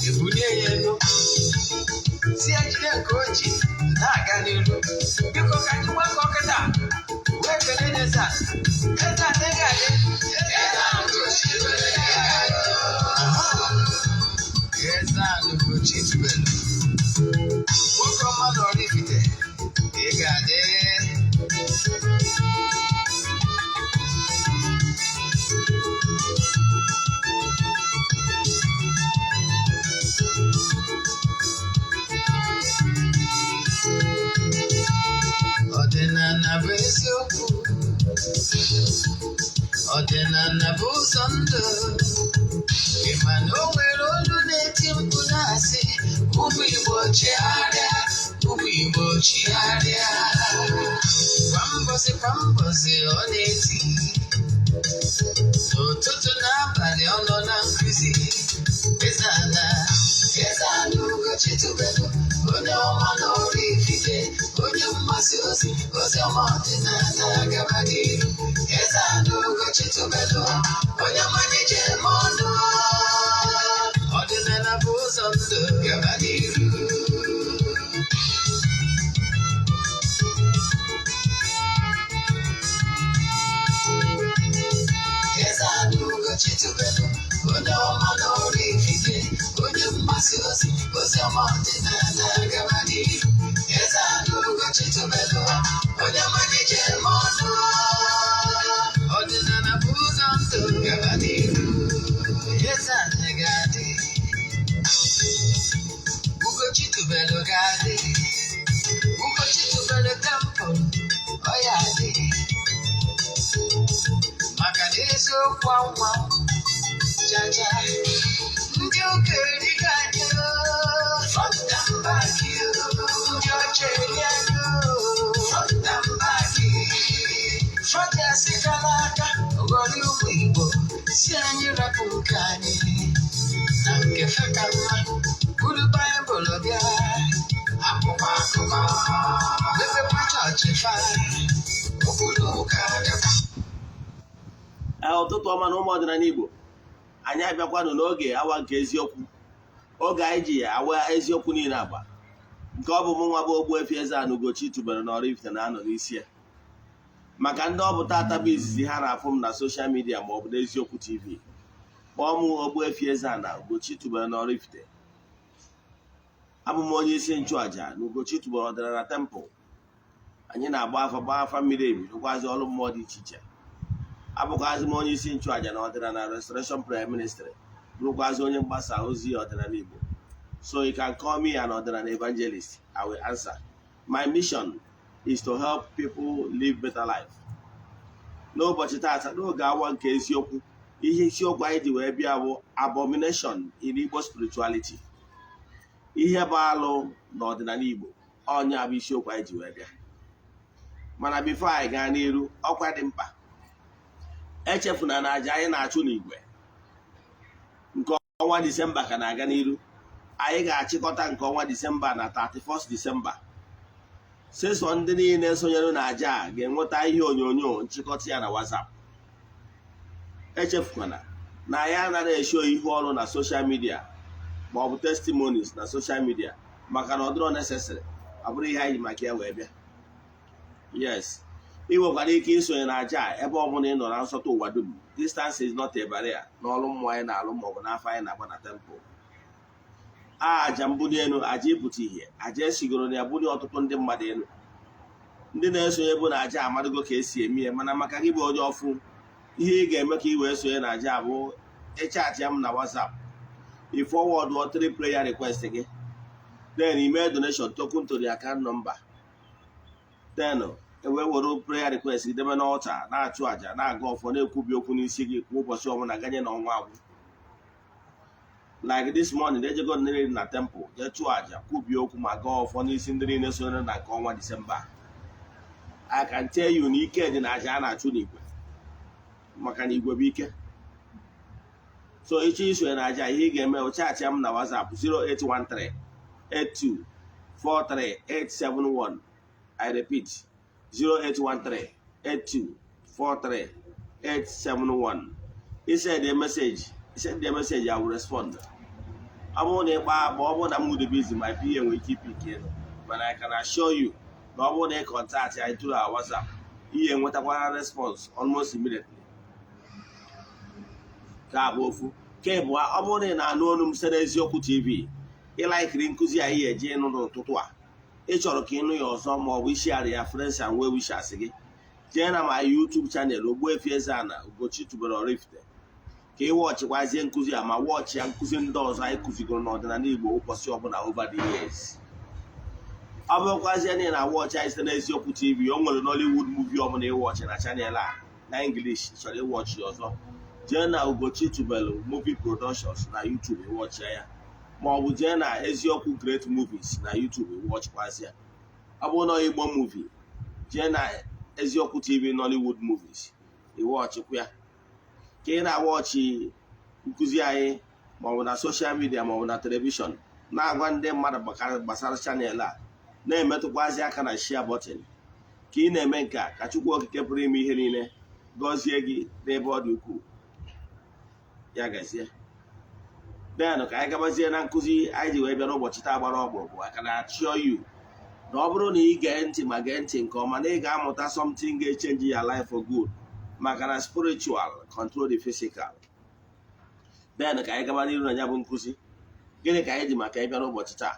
Ebulie ya elu, si ya jide nke o ji na-aga n'iru. Biko, ka anyị gbakọ kịta wee kelee eze a. Eze a ga-adị. Eze a Ugochi tubelu, nwoke ọma na Oraifite, ị ga-adị. Ọdịnala bụ eziokwu, ọdịnala bụ ụzọ ndụ. Ị ma na o nwere olu na-eti mkpu na-asị, "Ụmụ Igbo, chigharịa, ụmụ Igbo, chigharịa." Kwa mbọsị kwa mbọsị ọ na-eti, n'ụtụtụ n'abalị ọ nọ na nkụzi. Eze ala, eze ala Ugochi tubelu, onye ọma na Oraifite, onye mgbasa ozi ozi ọma ọdịnala, gaba n'iru. Eze ala Ugochi tubelu, onye ọma na-eje eme ọnụ. Ọdịnala bụ ụzọ ndụ, gaba n'iru. Eze ala Ugochi tubelu, onye ọma na Oraifite, onye mgbasa ozi ozi ọma ọdịnala, gaba n'iru. Eze ala Ugochi tubelu, onye ọma na-eje eme ọnụ. Ọdịnala bụ ụzọ ndụ, gaba n'iru. Eze ala ga-adị, Ugochi tubelu ga-adị, Ugochi tubelu temple ọ ya adị, maka na eziokwu anwa chacha. Ndị ụka erigo anyị front and back, ndị ọcha eri anyị front and back. Front asịkala aka ghọrọ ụmụ Igbo, si anyị rapụ nke anyị na nke feka mma, buru Baịbụl bịa, akwụkwọ akụkọ, mepekwa chọọchị fa, obodo ụka bịakwa. Ee, ụtụtụ ọma na ụmụ ọdịnala Igbo. Anyị abịakwanụ n'oge awa nke eziokwu, oge anyị ji awa eziokwu niile agba. Nke ọ bụ mụ nwa bụ Ogbuefi Eze-Ana Ugochi tubelu na Oraifite na-anọ n'isi ya. Maka ndị ọ bụ tata bụ izizi ha na-afụ m na social media ma ọ bụ n'Eziokwu TV, kpọọ m Ogbuefi Eze-Ana Ugochi tubelu na Oraifite. Abụ m onye isi nchụaja na Ugochi tubelu ọdịnala temple. Anyị na-agba afa, gbaa afa mmiri emi, rụkwazi ọrụ mmụọ dị iche iche. Abụkwazị m onye isi nchụaja na ọdịnala Restoration Prayer Ministry, bụrụkwazị onye mgbasa ozi ọdịnala Igbo. So you can call me an ọdịnala evangelist, I will answer. My mission is to help people live better life. N'ụbọchị taata, n'oge awa nke eziokwu, ihe isiokwu anyị ji wee bịa bụ abomination in Igbo spirituality, ihe bụ alụ n'ọdịnala Igbo. Ọnya bụ isiokwu anyị ji wee bịa. Mana before anyị gaa n'iru, ọkwa dị mkpa: echefuna na aja anyị na-achụ n'igwe nke ọnwa Disemba ka na-aga n'iru. Anyị ga-achịkọta nke ọnwa Disemba na 31st Disemba. Sesọ ndị niile sonyere na aja a ga-enweta ihe onyonyo nchịkọta ya na WhatsApp. Echefukwana na anyị anaghị esho ihu ọrụ na social media ma ọ bụ testimonies na social media, maka na ọ dịrọ necessary, ọ bụrụ ihe anyị ji maka ya wee bịa. Yes, ị nwekwara ike isonye na aja a ebe ọ bụla ị nọ na nsọtụ ụwa dum. Distance is not a barrier n'ọrụ mmụọ anyị na-alụ maọbụ n'afọ anyị na-agba na temple. Aja mbuli elu, aja ịpụta ihe, aja esigoro na ya bulie ọtụtụ ndị mmadụ elu. Ndị na-esonye bụ na aja amadịgo ka esi eme ya, mana maka gị bụ onye ọfụ, ihe ị ga-eme ka ị wee sonye na aja bụ ịchat ya m na WhatsApp, ị forward three prayer request gị, then email donation token to the account number, then ewee were prayer request gị debe n'altar, na-achụ àjà, na-aga ọfọ, na-ekwubi okwu n'isi gị kwa ụbọchị ọbụla ganye na ọnwa agwụ. Like this morning, ejego nile na temple jee chụọ àjà, kwubie okwu ma gaa ọfọ n'isi ndị niile sonyere na nke ọnwa Disemba. I can tell you na ike dị na àjà a na-achụ n'igwe, maka na igwe bụ ike. So ịchọ isonye na àjà, ihe ị ga-eme, chat m na WhatsApp 0813 82 43 871. I repeat, 0813 82 43 871. I send a message. Send the message, I will respond. Ọ bụrụ na ịkpa agba, ọ bụrụ na m dị busy, my PA nwere ike ipick elu, mana I can assure you na ọ bụrụ na ị contact anyị through our WhatsApp, ihe nwetakwara response almost immediately. Ka abụ ofu. Nke abụọ, ọ bụrụ na ị na-anụ olu m site n'Eziokwu TV, ịlikeri nkụzi anyị eji ịnụ n'ụtụtụ a, ị chọrọ ka ịnụ ya ọzọ, ma ọ bụ ishare ya friends and well wishers gị, jee na ma YouTube channel Ogbuefi Eze-Ana Ugochi tubelu Oraifite ka ị watchịkwazie nkụzi a, ma watch ya nkụzi ndị ọzọ anyị kụzigoro n'ọdịnala Igbo ụbọchị ọbụla over the years. Ọ bụrụkwazie na ị na-awatch anyị site n'Eziokwu TV, o nwere Nollywood movie ọbụla ịwatch na channel a na English, chọrọ ịwatch ya ọzọ, jee na Ugochi Tubelu Movie Productions na YouTube, ịwatch ya, ma ọ bụ jee na Eziokwu Great Movies na YouTube, ịwatchkwazịa. Ọ bụrụ na Igbo movie, jee na Eziokwu TV Nollywood Movies, ịwatchịkwa ya. Ka ị na-awatch nkụzi anyị, maọbụ na social media maọbụ na television, na-agwa ndị mmadụ gbasara channel a, na-emetụkwazị aka na share button. Ka ị na-eme nke a, ka Chukwu Okike pụrụ ime ihe niile gọzie gị n'ebe ọ dị ukwuu. Ya gazie. Then ka anyị gabazie na nkụzi anyị ji wee bịa n'ụbọchị taa gbara ọkpụrụkpụ. I can assure you na ọ bụrụ na ị gee ntị, ma gee ntị nke ọma, na ị ga-amụta something ga-echange your life for good, maka na spiritual control the physical. Then ka anyị gaba n'iru na ya bụ nkụzi. Gịnị ka anyị ji maka ịbịa n'ụbọchị taa?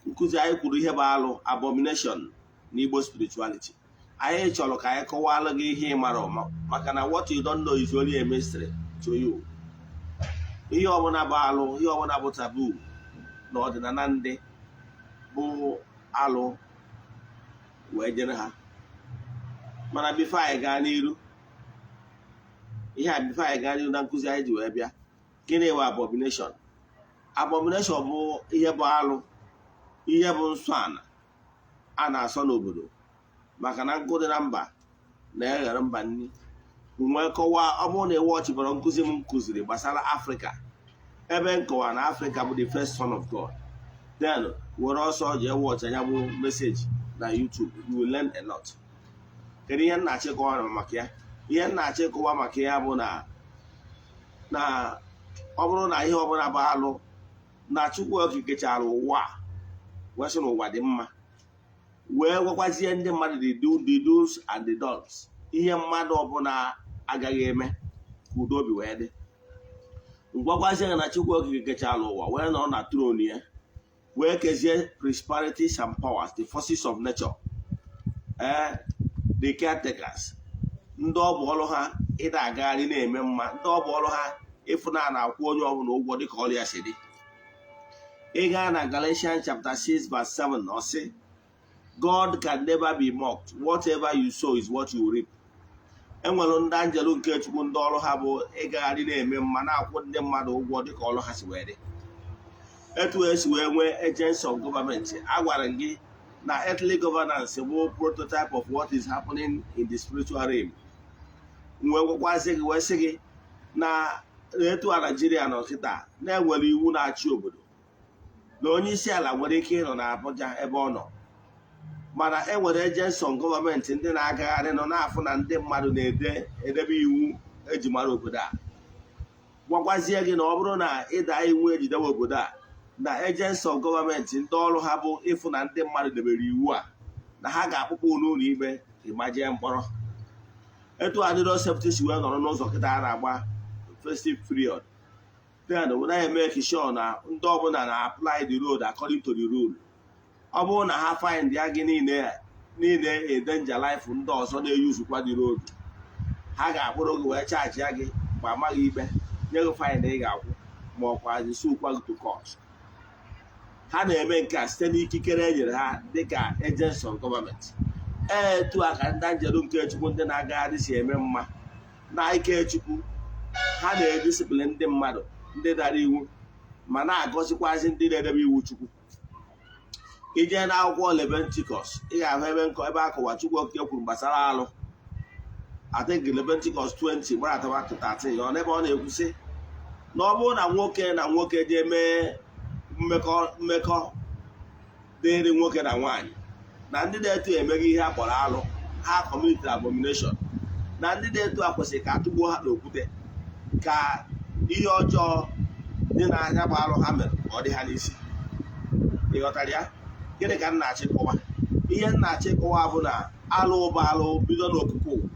Nkụzi anyị kwuru ihe bụ alụ, abomination na Igbo spirituality. Anyị chọrọ ka anyị kọwalụ gị ihe ị mara, maka na what you don't know is only a mystery to you. Ihe ọbụla bụ alụ, ihe ọbụla bụ taboo na ọdịnala ndị bụ alụ wee jere ha. Mana before anyị gaa n'iru ihe a, before anyị gaa n'iru na nkụzi anyị ji wee bịa, gịnị bụ abomination? Abomination bụ ihe bụ alụ, ihe bụ nsọ ana a na-asọ n'obodo, maka na nkụ dị na mba na-eghere mba nri. Nwee kọwaa, ọ bụrụ na ịwatchibara nkụzi m kụziri gbasara Afrịka, ebe nkọwa na Afrịka bụ the first son of God, then were ọsọ jee watch anya bụ message na YouTube. You will learn a lot. Kedu ihe nna achịkọwa maka ya? Ihe nna achịkọwa maka ya bụ na ọ bụrụ na ihe ọbụla bụ alụ na Chukwu Okike chara ụwa a, wee sị na ụwa dị mma, wee gwakwazie ndị mmadụ the do, the do's and the don'ts, ihe mmadụ ọbụla agaghị eme ka udo obi wee dị. Ngwakwazie na Chukwu Okike kechara ụwa, wee nọrọ na throne ya, wee kezie principalities and powers, the forces of nature, ee, the caretakers, ndị ọ bụ ọrụ ha ịda agagharị na-eme mma, ndị ọ bụ ọrụ ha ịfụna na-akwụ onye ọbụla ụgwọ dịka ọrụ ya si dị. Ị gaa na Galatians chapter 6 verse 7, ọ sị, "God can never be mocked. Whatever you sow is what you reap." Enwere ndị anjelu nke Chukwu, ndị ọrụ ha bụ ịgagharị na-eme mma, na-akwụ ndị mmadụ ụgwọ dịka ọrụ ha si wee dị. Etu esi wee nwee agents of government, a gwara gị na earthly governance bụ prototype of what is happening in the spiritual realm. Wee gwakwazi gị, wee sị gị na etu a Naijiria nọ kịta, na-enwere iwu na-achị obodo, na onye isi ala nwere ike ịnọ na Abuja ebe ọ nọ, mana e nwere agents of government ndị na-agagharị nọ na-afụ na ndị mmadụ na-ede edebe iwu eji mara obodo a. Gwakwazie gị na ọ bụrụ na ịda iwu ejidewe obodo a, na agents of government, ndị ọrụ ha bụ ịfụ na ndị mmadụ debere iwu a, na ha ga-akpụkpọ n'ụlọ ikpe, ịmajee mkpọrọ. Etu a road safety si wee nọrọ n'ụzọ kịta a na-agba festive period, then we na-eme sure na ndị ọbụla na-apply the road according to the rule. Ọ bụrụ na ha find ya gị niile niile endanger life ndị ọzọ na-eusekwa the road, ha ga-akpụrụ gị wee charge ya gị ma amaghị ikpe, nye gị fine ị ga-akwụ, ma ọkwa sukwa gị to court. Ha na-eme nke a site n'ikikere e nyere ha dịka agents of government. Etu a ka ndị anjelu nke Chukwu, ndị na-agagharị si eme mma na ike Chukwu. Ha na-ediscipline ndị mmadụ ndị dara iwu, ma na-agọzikwazi ndị na-edebe iwu Chukwu. Ije n'akwụkwọ Leviticus, ị ga-ahụ ebe nkọ ebe akọwa Chukwu Okike kwuru gbasara alụ. I think Leviticus 20 gbara to 13, ọ n'ebe ọ na-ekwu sị na ọ bụrụ na nwoke na nwoke jee mee mmekọ, mmekọ dịrị nwoke na nwaanyị, na ndị na-eto emeghị ihe a kpọrọ alụ, ha commit abomination, na ndị na-eto a kwesịrị ka atụgbuo ha n'okwute, ka Ihe ọjọọ dị n'anya bụ alụ ha mere ka ọ dị ha n'isi. Ị ghọtara ya? Gịnị ka m na-achọ ịkọwa? Ihe m na-achọ ịkọwa bụ na alụ bụ alụ bido n'okike ụwa.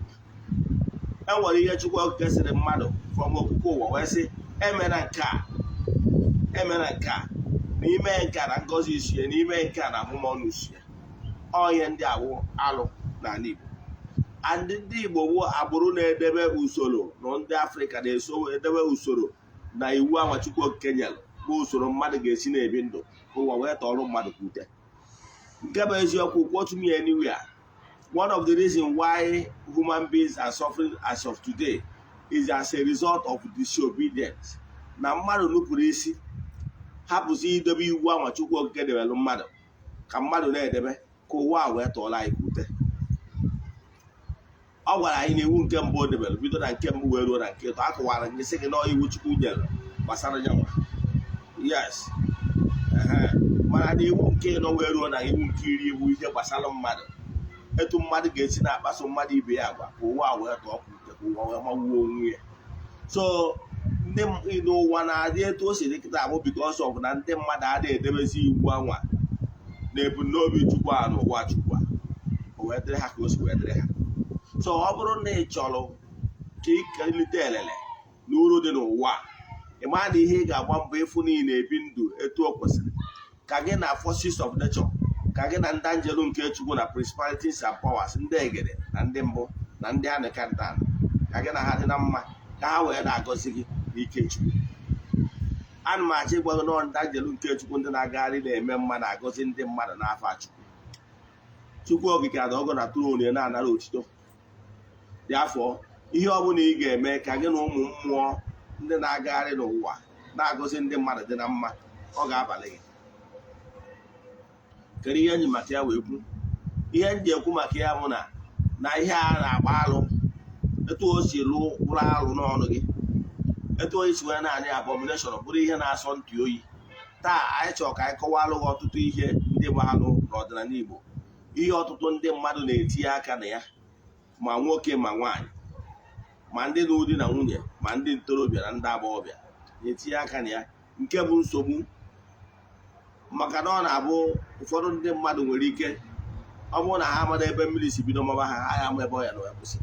E nwere ihe Chukwu Okike sịrị mmadụ from okike ụwa, wee sị emena nke a, emena nke a, n'ime nke a na ngọzi isie, n'ime nke a na abụmọnụ isie. Ọ ihe ndị a bụ alụ n'ala Igbo. And ndị Igbo bụ agbụrụ na-edebe usoro, na ndị Afrịka na-eso edebe usoro na iwu anwa Chukwu Okike nyere, bụ usoro mmadụ ga-esi na-ebi ndụ ka ụwa wee tọọrọ mmadụ ka ute. Nke bụ eziokwu, quote me anywhere, one of the reasons why human beings are suffering as of today is as a result of disobedience, na mmadụ nupụrụ isi, hapụzi idebe iwu anwa Chukwu Okike debelụ mmadụ ka mmadụ na-edebe ka ụwa a wee tọọrọ anyị ka ute. Ọ gwara anyị na iwu nke mbụ o debere, bido na nke mbụ wee ruo na nke ịtọ, a kọwara gị, sị gị na iwu Chukwu nyere gbasara ya nwa, yes. Ehe. Mana na iwu nke ịnọ wee ruo na iwu nke 10, iwu ihe gbasara mmadụ, etu mmadụ ga-esi na-akpaso mmadụ ibe ya agwa ka ụwa a wee tọọ ka ute, ka ụwa wee magbuo onwe ya. So ndị n'ụwa na-adị etu o si dị kịta abụ because of na ndị mmadụ adịghị edebezi iwu anwa na ebumnobi Chukwu a n'ụwa Chukwu a, o wee dịrị ha ka o si wee dịrị ha. So ọ bụrụ na ị chọrọ ka ị kelite elele na uru dị n'ụwa a, ị maa na ihe ị ga-agba mbọ ịfụ na ị na-ebi ndụ etu o kwesịrị, ka gị na forces of nature, ka gị na ndị anjelu nke Chukwu na principalities and powers, ndị egede na ndị mbụ na ndị anịkantan, ka gị na ha dị na mma, ka ha wee na-agọzi gị n'ike Chukwu. Ana m achọ ịgwa gị nọọ ndị anjelu nke Chukwu, ndị na-agagharị na-eme mma, na-agọzi ndị mmadụ n'afọ a. Chukwu, Chukwu Okike adọgọ na throne na-anara otito dị afọ. Ihe ọ bụla ị ga-eme ka gị na ụmụ mmụọ ndị na-agagharị n'ụwa na-agọzi ndị mmadụ dị na mma, ọ ga-abalị gị. Kedu ihe nji maka ya wee kwu? Ihe m ji ekwu maka ya bụ na ihe a na-agba alụ, etu o si lụ bụrụ alụ n'ọnụ gị, etu o si wee naanị abomination bụrụ ihe na-asọ ntị oyi. Taa anyị chọrọ ka anyị kọwalụ gị ọtụtụ ihe ndị bụ alụ n'ọdịnala Igbo, ihe ọtụtụ ndị mmadụ na-etinye aka na ya, ma nwoke ma nwaanyị, ma ndị na di na nwunye, ma ndị ntorobịa na ndị agbọghọbịa na-etinye aka na ya, nke bụ nsogbu, maka na ọ na-abụ ụfọdụ ndị mmadụ nwere ike, ọ bụrụ na ha amara ebe mmiri si bido maba ha, ha ya ama ebe ọ ya na wee kwụsị.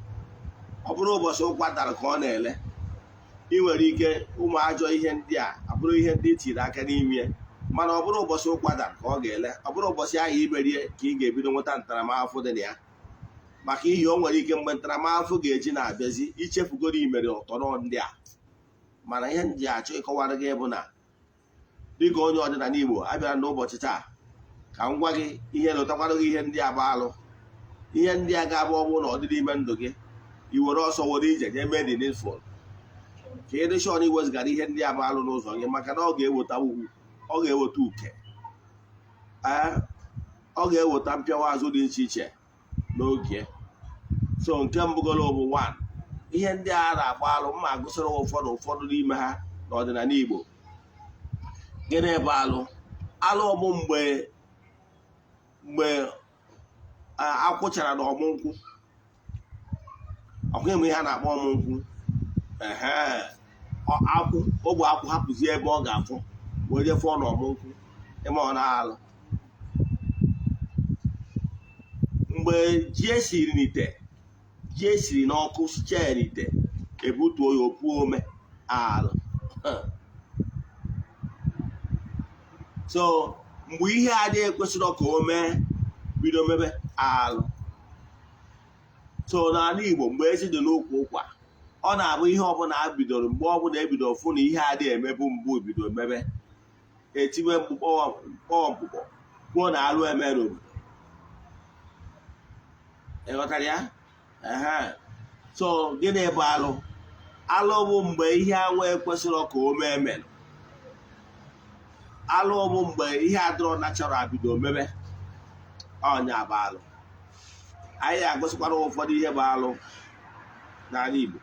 Ọ bụrụ ụbọchị ụkwa dara ka ọ na-ele, ị nwere ike ụmụ ajọ ihe ndị a abụrụ ihe ndị i tiri aka n'ime ya, mana ọ bụrụ ụbọchị ụkwa dara ka ọ ga-ele, ọ bụrụ ụbọchị ahụ imerie ka ị ga-ebido nweta ntaramahụhụ dị na ya. Maka ihe o nwere ike, mgbe ntaramahụhụ ga-eji na-abịazi, ichefugoro imere ụtọrọ ndị a. Mana ihe m ji achọ ịkọwara gị bụ na dịka onye ọdịnala Igbo, abịara n'ụbọchị taa ka m gwa gị ihe lụtakwara gị ihe ndị a bụ alụ, ihe ndị a ga-abụ ọ bụrụ na ọ dị n'ime ndụ gị, i were ọsọ were ije jee mee the needful ka ị dị sure na iwezugara ihe ndị a bụ alụ n'ụzọ gị, maka na ọ ga-eweta ugwu, ọ ga-eweta uke, ee, ọ ga-eweta mpịawa azụ dị iche iche n'oge. So nke mbụgolo bụ 1, ihe ndị a na-agba alụ, mma agụsịrị ụfọdụ n'ime ha n'ọdịnala Igbo. Gịnị bụ alụ? Alụ bụ mgbe akwụchara na ọmụ nkwụ. Ọkwa ịmụ ihe a na-akpọ ọmụ nkwụ? Ehe, akwụ ogbe akwụ hapụzie ebe ọ ga-afọ wee jee fụọ n'ọmụ nkwụ, ịma ọ na-alụ. Mgbe ji esiri n'ite, ji esiri n'ọkụ, sichaa ya n'ite, ebutuo ya, opuo ome, alụ. So mgbe ihe adịghị ekwesịrị ka o mee bido mebe, alụ. So n'ala Igbo, mgbe ezi dị n'ukwu ụkwa, ọ na-abụ ihe ọbụla a bidoro, mgbe ọbụla ebidoro fụ na ihe adịghị emebu mbụ bido mebe, etiwe mkpu, kpọọ mkpụkpọ, kwuo na alụ eme n'obodo. Ị ghọtara ya? Ehe. So gịnị bụ alụ? Alụ bụ mgbe ihe anwa ekwesịrị ka o mee mere. Alụ bụ mgbe ihe adịrọ natural bido mebe, ọnya bụ alụ. Anyị agụsịkwara ụfọdụ ihe bụ alụ n'ala Igbo.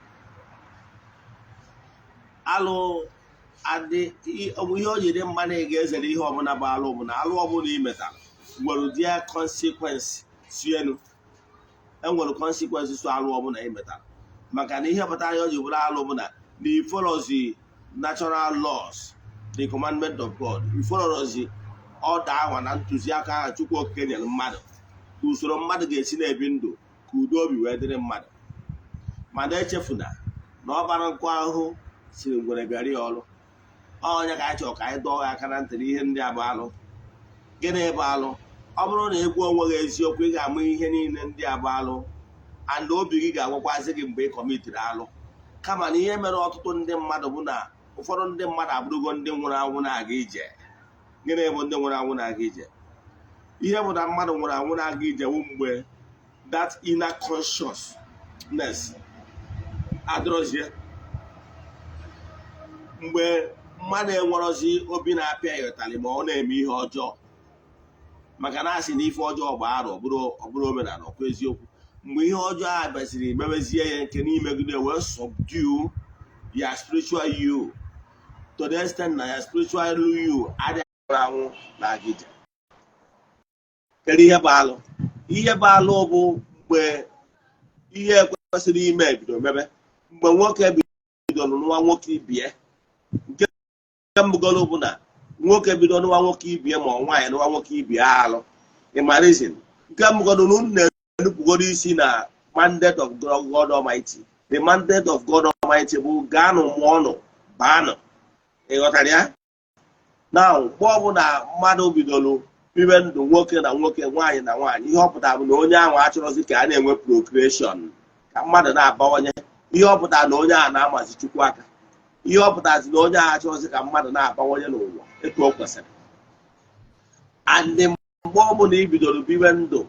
Alụ adị ihe o ji dị mma na ị ga-ezere ihe ọbụla bụ alụ bụ na alụ ọbụla ị metara nwere ụdị consequence sienu. Enwere consequence so alụ ọbụla ị metara, maka na ihe pụtara ya o ji bụrụ alụ bụ na i followzi natural laws, the commandment of God. Ifolorozi ọda ahụ na ntụziaka ahụ Chukwu Okike nyere mmadụ, ka usoro mmadụ ga-esi na-ebi ndụ, ka udo obi wee dịrị mmadụ. Mana echefuna na ọ bara nkụ ahụhụ siri ngwere bịara ya ọrụ. Onye ka anyị chọrọ ka anyị dọọ ya aka na ntị na ihe ndị a bụ alụ. Gịnị bụ alụ? Ọ bụrụ na ị gwa onwe gị eziokwu, ị ga-ama ihe niile ndị a bụ alụ, and obi gị ga-agwakwazi gị mgbe ị commitiri alụ. Kama na ihe mere ọtụtụ ndị mmadụ bụ na ụfọdụ ndị mmadụ abụrụgo ndị nwụrụ anwụ na-aga ije. Gịnị bụ ndị nwụrụ anwụ na-aga ije? Ihe bụ na mmadụ nwụrụ anwụ na-aga ije wụ mgbe that inner consciousness adịrọzie, mgbe mmadụ enwerozi obi na-apịa ya ụtalị ma ọ na-eme ihe ọjọọ, maka na asị na ife ọjọọ bụ arụ, ọ bụrụ omenala ọkwa eziokwu. Mgbe ihe ọjọọ a bịaziri mewezie ya nke n'imegide wee subdue ya spiritual you to the extent na ya spiritual you adịghị anwụ na-aga ije. Kedu ihe bụ alụ? Ihe bụ alụ bụ mgbe ihe kwesịrị ime bido mebe, mgbe nwoke bidoro nwa nwoke ibie. Nke mbụgoro bụ na nwoke bido nwa nwoke ibie ma ọ nwaanyị nwa nwoke ibie, alụ. Ịma reason? Nke mbụgoro na unu na-enupụgoro isi na mandate of God Almighty. The mandate of God Almighty bụ gaanụ, mụọnụ, baanụ. Ị ghọtara ya? Na mgbe ọbụla mmadụ bidoro bibe ndụ nwoke na nwoke, nwaanyị na nwaanyị, ihe ọ pụtara bụ na onye ahụ achọrọzi ka a na-enwe procreation, ka mmadụ na-abawanye. Ihe ọ pụtara na onye ahụ na-amazi Chukwu aka. Ihe ọ pụtara na onye ahụ achọrọzi ka mmadụ na-abawanye n'ụwa etu o kwesịrị. And mgbe ọbụla i bidoro bibe ndụ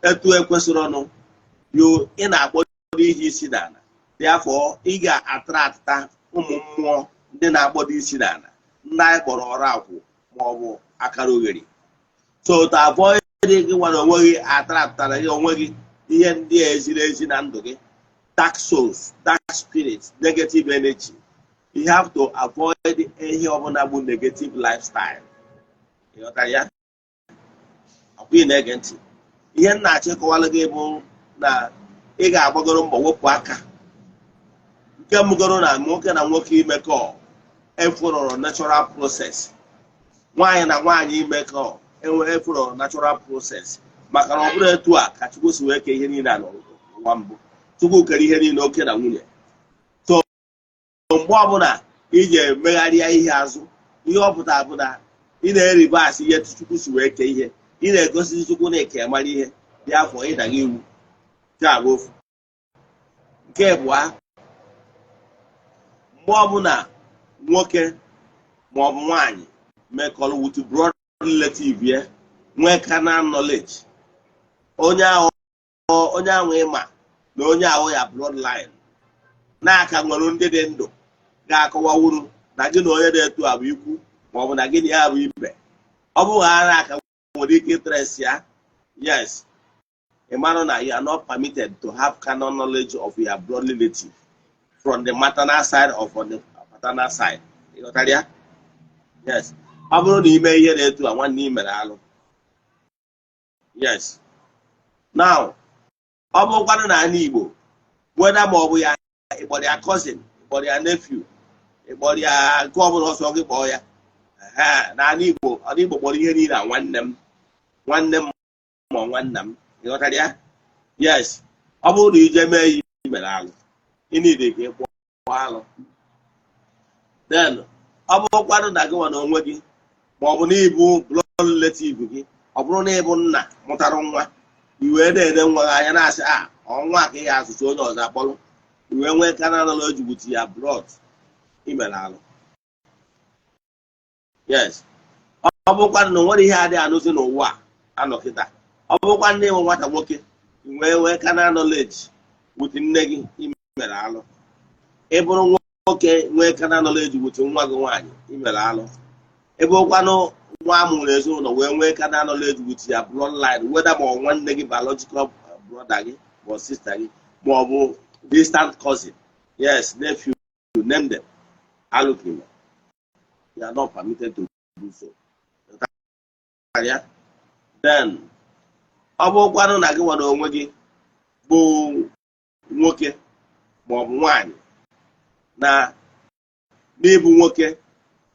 etu ekwesịrị ọnụ yo, ị na-akpọdo ihe isi n'ala. Therefore, ị ga-attracta ụmụ mmụọ ndị na-akpọdo isi n'ala, ndị anyị kpọrọ ọrụ akwụ ma ọ bụ akara oghere. So to avoid gị nwere onwe gị attractara gị onwe gị ihe ndị a eziri ezi na ndụ gị, dark souls, dark spirits, negative energy, you have to avoid ihe ọbụla bụ negative lifestyle. Ịghọtara ya? Ọkwa ị na-ege ntị? Ihe m na-achọ ịkọwalụ gị bụ na ị ga-agbagoro mbọ wepụ aka. Nke mbụgoro na nwoke na nwoke imekọ efurọrọ natural process, nwaanyị na nwaanyị imekọ efurọrọ natural process, maka na ọ bụrụ etu a ka Chukwu si wee kee ihe niile a n'ụwa mbụ. Chukwu kere ihe niile oke na nwunye. So mgbe ọbụla iji emegharịa ihe azụ, ihe ọ pụtara bụ na ị na-eribasị ihe Chukwu si wee kee ihe. Ị na-egosi Chukwu na eke mara ihe dị afọ ịdaga iwu. Nke a bụ ofu. Nke abụọ, mgbe ọbụla nwoke ma ọ bụ nwaanyị mekọrọ with blood relative ya, nwee carnal knowledge, onye ahụ, onye ahụ ịma na onye ahụ ya bloodline na-aka nwere ndị dị ndụ ga-akọwawuru na gị na onye dị etu a bụ ikwu, ma ọ bụ na gị na ya bụ ibe, ọ bụghị ha na-aka nwere ike ịtrace ya. Yes, ị mara na you are not permitted to have carnal knowledge of your blood relative from the maternal side or from the paternal side. Ị ghọtara ya? Yes, ọ bụrụ na ime ihe na-etu a, nwanne, ị mere alụ. Yes. Now, ọ bụrụkwanụ na ala Igbo, weda ma ọ bụ ya ịkpọrọ ya cousin, ịkpọrọ ya nephew, ịkpọrọ ya nke ọbụla ọsọ gị kpọọ ya, n'ala Igbo, ala Igbo kpọrọ ihe niile a nwanne m, nwanne m ma nwanna m. Ịghọtara ya? Yes, ọ bụrụ na ije mee ya, mere alụ. Ịnide ka ị kpọọ alụ. Then ọ bụrụkwanụ na gị nwa na onwe gị, ma ọ bụ na ịbụ blood relative gị, ọ bụrụ na ịbụ nna mụtara nwa, i wee na-ene nwa gị anya na-asị a ọnwa ka ị ga-asụsụ onye ọzọ akpọrọ, i wee nwee carnal knowledge with ya blood, imere alụ. Yes, ọ bụrụkwa na o nwere ihe adịghị anụzi n'ụwa a anọ kịta, ọ bụrụkwa na ịnwe nwata nwoke, i wee nwee carnal knowledge with nne gị, imere alụ. Ị bụrụ nwoke nwee carnal knowledge with nwa gị nwaanyị, imere alụ. Ị bụrụkwanụ nwa amụrụ ezinụlọ wee nwee carnal knowledge with ya bloodline, whether ma ọ nwanne gị, biological brother gị ma ọ sister gị, ma ọ bụ distant cousin, yes, nephew, name them, alụ ka ime. You are not permitted to do so. Ya then, ọ bụrụkwanụ na gị nwere onwe gị bụ nwoke ma ọ bụ nwaanyị na N'ịbụ nwoke,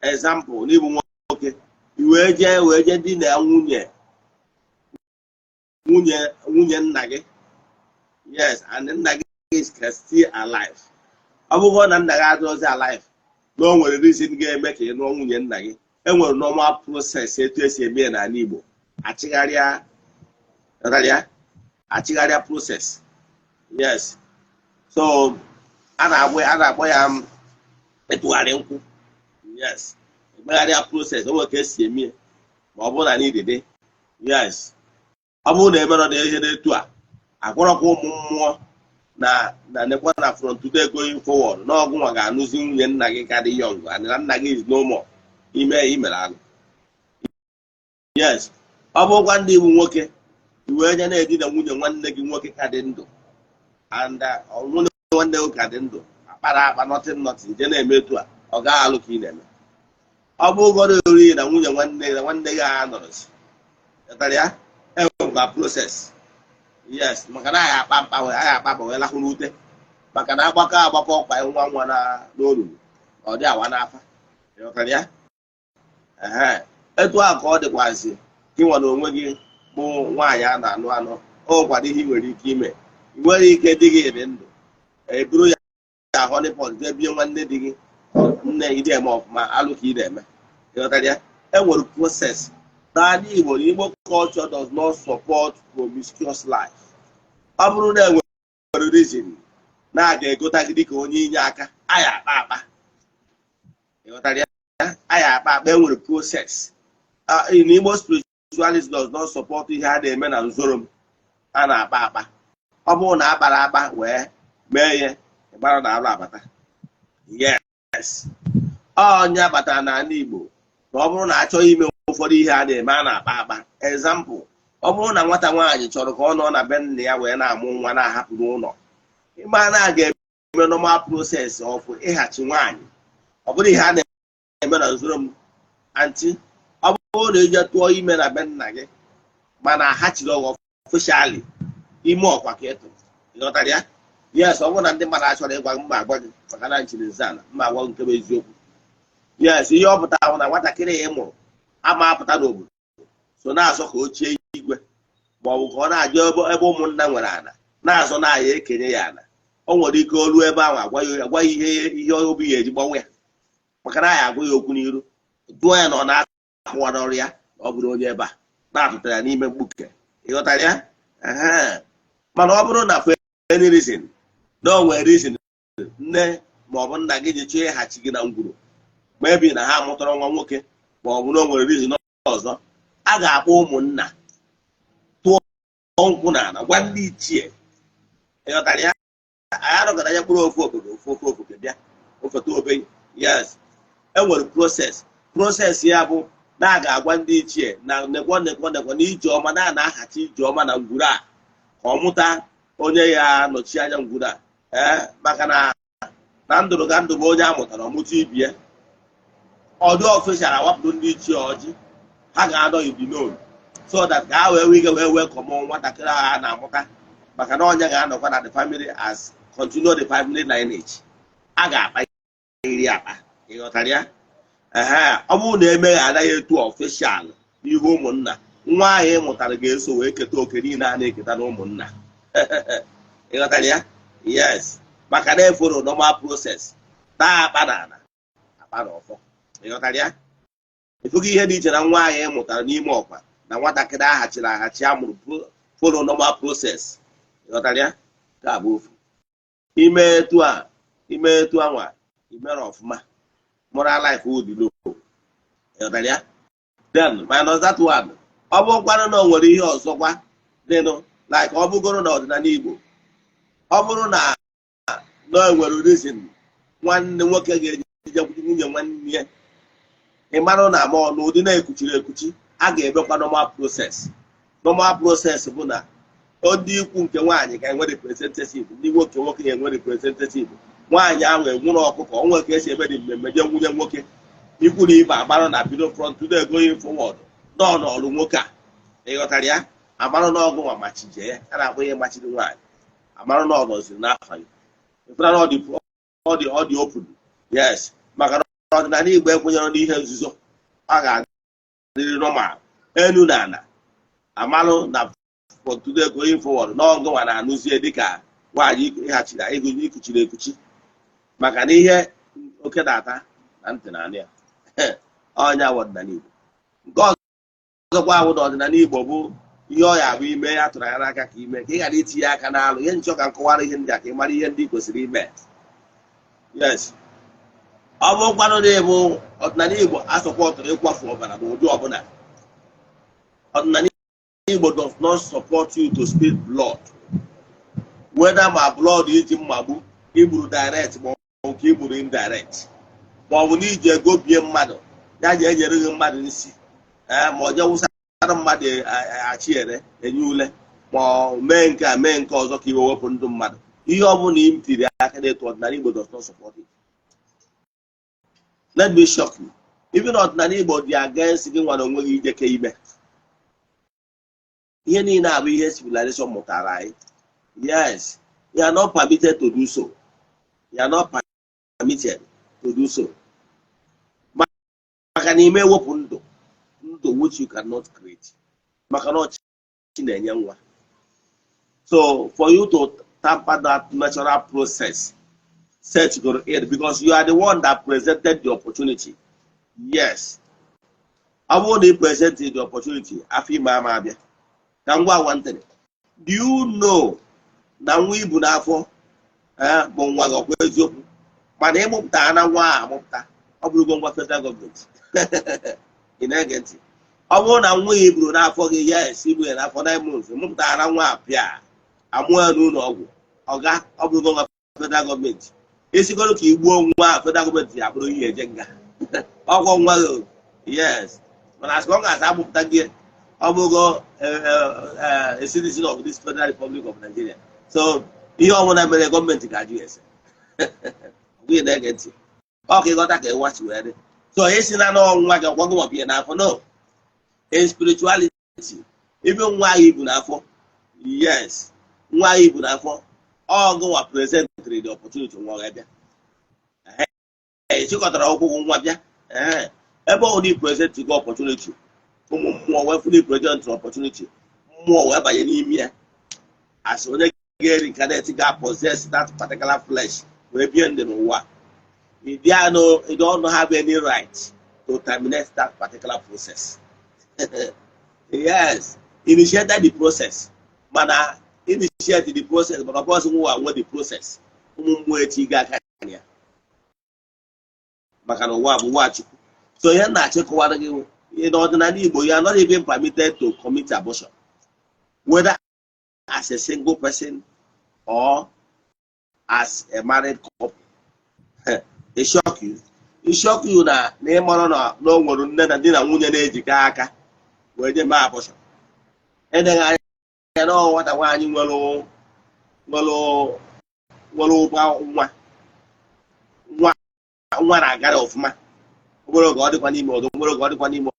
example, n'ịbụ nwoke, i wee jee di na nwunye nna gị, yes, and nna gị is still alive. Ọ bụghị na nna gị adịrọzi alive, na o nwere reason ga-eme ka ị nụọ nwunye nna gị, e nwere normal process etu esi eme ya n'ala Igbo. Achịgharịa gharịa achịgharịa process, yes. So a na-akpọ ya ịtụgharị nkwụ, yes, emegharịa process. O nwere ka esi eme ya ma ọ bụrụ na n'idede, yes. Ọ bụrụ na emerọ na ihe n'etu a, agwarọkwa ụmụ mmụọ na nekwa na from today going forward, na ọgụ nwa ga-anụzi nwunye nna gị ka dị young and na nna gị is no more. Ime ya imere alụ, yes. Ọ bụrụkwa ndị iwu nwoke, iwee nye na-edina nwunye nwanne gị nwoke ka dị ndụ, and nwunye nwanne gị ka dị ndụ, akpara akpa, nothing nothing, je na-eme etu a, ọ gaghị alụ ka ị na-eme. Ọ bụrụgoro oriri na nwunye nwanne na nwanne gị ha nọrọzi ghọtara ya, enwekwa process, yes, maka na anyị akpa mkpa wee anyị akpa akpa wee lahụ n'ute, maka na agbakọ agbakọ ọkpa nwa nwa na n'olulu, ọ dị awa n'afa. Ịghọtara ya? Ehe, etu a ka ọ dịkwazị gị nwa na onwe gị bụ nwaanyị a na-anụ anụ. O nwekwara ihe ị nwere ike ime. Ị nwere ike di gị dị ndụ, eburu ya honeypot jee bie nwanne di gị. Nne, ị eme ọfụma, alụ ka ị na-eme. Ịghọtara ya? E nwere process n'ala Igbo. Na Igbo culture does not support promiscuous life. Ọ bụrụ na enwere reason na a ga-egota gị dịka onye inye aka, anyị akpa akpa. Ịghọtara ya? Anyị akpa akpa. E nwere process. In Igbo spirituality does not support ihe a na-eme na nzoro m a na-akpa akpa. Ọ bụrụ na akpara akpa wee mee ihe, ịgbara na arụ abata, yes. Ọnya batara n'ala Igbo na ọ bụrụ na achọghị ime ụfọdụ ihe a na-eme, a na-akpa akpa. Example, ọ bụrụ na nwata nwaanyị chọrọ ka ọ nọ na be nna ya wee na-amụ nwa, na-ahapụ n'ụlọ, ịma na a ga-eme normal process of ịghachi nwaanyị. Ọ bụrụ ihe a na-eme na nzoro m, aunty, ọ bụrụ na ije tụọ ime na be nna gị, mana aghachiri ọghọ officially, ime ọkwa ka ị tụrụ. Ịghọtara ya? Yes. Ọ bụrụ na ndị mmadụ achọrọ ịgwa mma, agwa gị, maka na nchiri nze ala mma agwa nke bụ eziokwu, yes. Ihe ọ pụtara bụ na nwatakịrị ị mụrụ ama apụta n'obodo so na-azọ ka o chie igwe, ma ọ bụ ka ọ na-ajụ ebe ụmụnna nwere ana na-azọ na-aya ekenye ya ana. O nwere ike olu ebe ahụ agwa ya ihe obi ya eji gbanwe ya, maka na ya agwa ya okwu n'iru, jụọ ya na ọ na-akụwara ọrụ ya na ọ bụrụ onye ebe a na-atụtara ya n'ime mkpuke. Ịghọtara ya? Ehe. Mana ọ bụrụ na for any reason, na o nwere reason nne ma ọ bụ nna gị ji chọọ ịghachi gị na ngwuru, maybe na ha mụtara nwa nwoke, ma ọ bụ na o nwere reason ọzọ, a ga-akpọ ụmụnna, tụọ nkwụ n'ala, gwa ndị ichie. Ịghọtara ya? Anyị arụgara ya mkpụrụ ofu obodo, ofu ofe obodo bịa ofeta obe, yes. E nwere process. Process ya bụ na a ga-agwa ndị ichie na nekwo nekwo nekwo na ije ọma na na-ahachi ije ọma na ngwuru a, ka ọ mụta onye ya nọchi anya ngwuru a. Ee, maka na ndụrụ ga ndụ bụ onye a mụtara ọmụta ibie. Ọdụ official awapụrụ ndị ichie ọjị, ha ga-anọ in the known so that ka ha wee nwee ike wee welcome nwatakịrị ahụ a na-amụta, maka na onye ga-anọkwa na the family as continue the family lineage. A ga-akpa iri akpa. Ịghọtara ya? Ehe. Ọ bụrụ na emeghe anaghị etu official n'ihu ụmụnna, nwa ahụ ị mụtara ga-eso wee keta oke niile a na-eketa na ụmụnna. Ịghọtara ya? Yes, maka na eforo normal process, taa akpa na ala, akpa na ọfọ. Ịghọtara ya? Efugo ihe dị iche na nwa ahụ ị mụtara n'ime ọkwa na nwatakịrị aghachiri aghachi a mụrụ follow normal process. Ịghọtara ya? Ka bụ ofu ime etu a, ime etu anwa imere ọfụma, moral life would low. Ịghọtara ya? Then minus that one, ọ bụrụkwanụ na o nwere ihe ọzọkwa dịnụ, like ọ bụgoro na ọdịnala Igbo, ọ bụrụ na o nwere reason nwanne nwoke ga-eji nwunye nwanne ya, ị mara na ma ọ n'ụdị na-ekuchiri ekuchi, a ga-emekwa normal process. Normal process bụ na ndị ikwu nke nwaanyị ga-enwe representative, ndị nwoke nwoke ga-enwe representative. Nwaanyị ahụ enwere ọkụkọ onwe ka esi eme dị mmemme je nwunye nwoke, ikwu na ibe agbara na bido from today going forward nọ n'ọrụ nwoke a. Ịghọtara ya? Amarụ na ọgụ nwa machije ya, a na-akpọ ihe machiri nwaanyị, amarụ na ọ nọziri n'afọ gị. Ịfụna na ọ dị open, yes, maka na Ọdịnala Igbo ekwenyere n'ihe nzuzo. Ọ ga-adịrị normal, elu na ala amalụ na for today going forward, n'ọgụnwa na-anụzie dịka nwaanyị ịghachiri ikuchiri ekuchi, maka na ihe oke na-ata na ntị na anụ ya. Ọnya bụ ọdịnala Igbo. Nke ọzọkwa bụ na ọdịnala Igbo bụ ihe ọ ya abụ ime ya tụrụ ya n'aka ka ime ka ị ghara itinye aka n'alụ ihe nchọ. Ka nkọwara ihe ndị a ka ị mara ihe ndị ị kwesịrị ime. Yes, ọ bụrụkwanụ na ịbụ ọdịnala Igbo asọpọtụrụ ịkwafu ọbara n'ụdị ọbụla. Ọdịnala Igbo does not support you to spill blood, whether ma blood iji mmagbu igburu direct, ma ọ bụ nke igburu indirect, ma ọ bụ na iji ego bie mmadụ ya ji enyere gị mmadụ nsi, ee, ma ọ je wụsara mmadụ achị ere enye ule, ma ọ mee nke a, mee nke ọzọ, ka iwe wepụ ndụ mmadụ. Ihe ọ bụla ị tiri aka na-etu, ọdịnala Igbo does not support it. Let me shock you: even ọdịnala Igbo dị against gị nwere onwe gị ijeke ime. Ihe niile abụ ihe civilization mụtara anyị. Yes, you are not permitted to do so. You are not permitted to do so, maka na ime ewepụ ndụ, ndụ which you cannot create, maka na ọchị na-enye nwa. So for you to tamper that natural process set go in, because you are the one that presented the opportunity. Yes, ọ bụrụ na ị present the opportunity, afọ ime ama abịa. Ka m gwa nwantịrị, do you know na nwa ibu n'afọ bụ nwa gị? Ọkwa eziokwu, mana ịmụpụta na nwa ahụ amụpụta, ọ bụrụgo nwa federal gọọmenti. Ị na-ege ntị? Ọ bụrụ na nwa ya iburu n'afọ gị, yes, ibu ya n'afọ 9 months, mụpụtara na nwa a pịa amụọ ya n'ụlọ ọgwụ, ọga, ọ bụrụgo nwa federal gọọmenti. Esigoro ka igbuo nwa a, federal gọọmenti ya bụrụ ihe eje nga ọgwọ nwa gị. Yes, mana as long as amụpụta gị, ọ bụgo a citizen of this Federal Republic of Nigeria. So ihe ọbụla mere, gọọmenti ga-ajụ ese gị. Na-ege ntị? Ọ ka ịghọta ka ịwachi wee dị. So esi na n'ọnwa gị ọgwago maọbụ ihe n'afọ, no, in spirituality, ebe nwa ahụ ibu n'afọ, yes, nwa ahụ ibu n'afọ, ọ gụnwa presentịrị the opportunity, nwa ga bịa. Ee, chịkọtara ọgwụgwụ nwa bịa. Ee, ebe ọ na present gị opportunity, ụmụ mmụọ wee fụ na present opportunity, mmụọ wee banye n'ime ya as onye ga-reincarnate, ga-possess that particular flesh wee bie ndụ n'ụwa. You don't have any right to terminate that particular process. Yes, initiated the process, mana initiate the process, mana ọ bụghị nwa nwe the process. Ụmụ mmụọ echi ga aka ya, maka na ụwa bụ ụwa Chukwu. So ihe na-achịkọwara gị, n'ọdịnala Igbo, you are not even permitted to commit abortion, whether as a single person or as a married couple. It shock you, it shock you na ịmara na o nwere nne na di na nwunye na-ejikọ aka wee je mee abortion. Edeghị anya na nwata nwaanyị nwere ụba nwa, nwa nwa na-agara ọfụma, obere oge ọ dịkwa n'ime ọdụ, obere oge ọ dịkwa n'ime.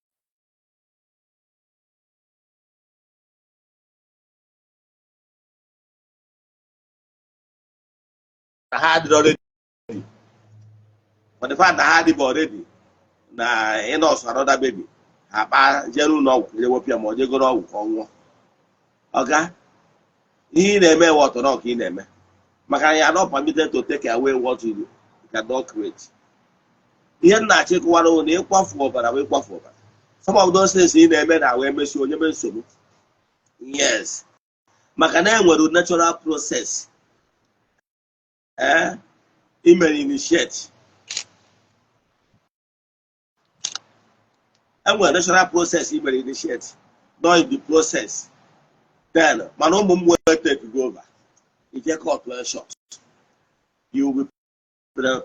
Na ha adịrọ ready for the fact na ha adịbụ already na ịnọsụ another baby, ha kpaa jee n'ụlọ ọgwụ jee wepụ ya, ma ọ jegoro ọgwụ ka ọ nwụọ. Ọga, ihe ị na-eme ewe ọtọrọ ka ị na-eme, maka na ya not permitted to take away what you cannot create. Ihe m na-achọ ịkụwara na ịkwafu ọbara wee kwafu ọbara, some of those things ị na-eme na wee mesi onye mee nsogbu. Yes, maka na enwere natural process ee imere initiate. Enwere natural process imere initiate, not in the process then, mana ụmụ mmụọ take go over, ije cut well short. You will be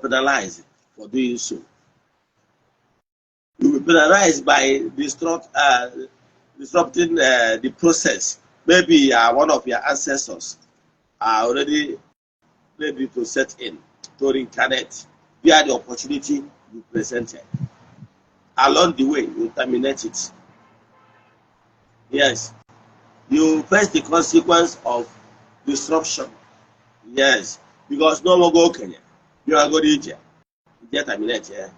penalized for doing so. You will be penalized by disrupting the process. Maybe one of your ancestors are already ready to set in to reincarnate via the opportunity you presented. Along the way, you terminate it. Yes, you face the consequence of disruption. Yes, because no more go okenye bịawagoro ije ije terminate ya.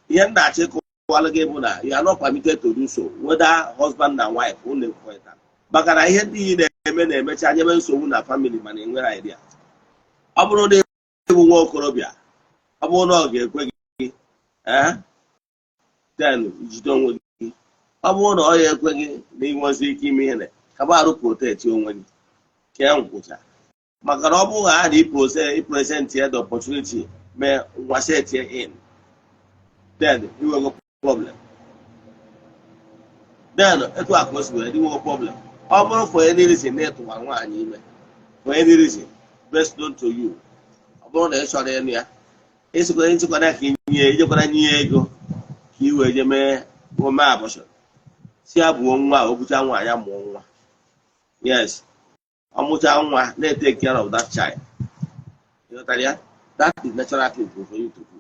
Ihe m na-achọ ịkọwalụ gị bụ na you are not permitted to do so, whether husband na wife unu ekwekọrịta, maka na ihe ndị ị na-eme na-emecha nyebe nsogbu na family. Mana enwere idea, ọ bụrụ na ịbụ nwa okorobịa, ọ bụrụ na ọ ga-ekwe gị, ee, then jide onwe gị. Ọ bụrụ na ọ ya ekwe gị na ị nwezi ike ime ihe na kaba arụ, protect onwe gị kee nkwụcha, maka na ọ bụrụ ha na i present ya the opportunity mee nwa set in, then inwego problem. Then etu a ka o si wee dị, nwego problem. Ọ bụrụ for any reason na ịtụwa nwaanyị ime, for any reason best known to you, ọ bụrụ na ị chọrọ ịnụ ya, ịsịkwana ịchịkwana ka inye ijekwana nye ya ego ka ị wee je mee ome abortion, si ya buo nwa, o bucha nwa ya, mụọ nwa. Yes, ọ mụcha nwa, na-etake care of that child. Ịghọtara ya? That is natural thing for you to do.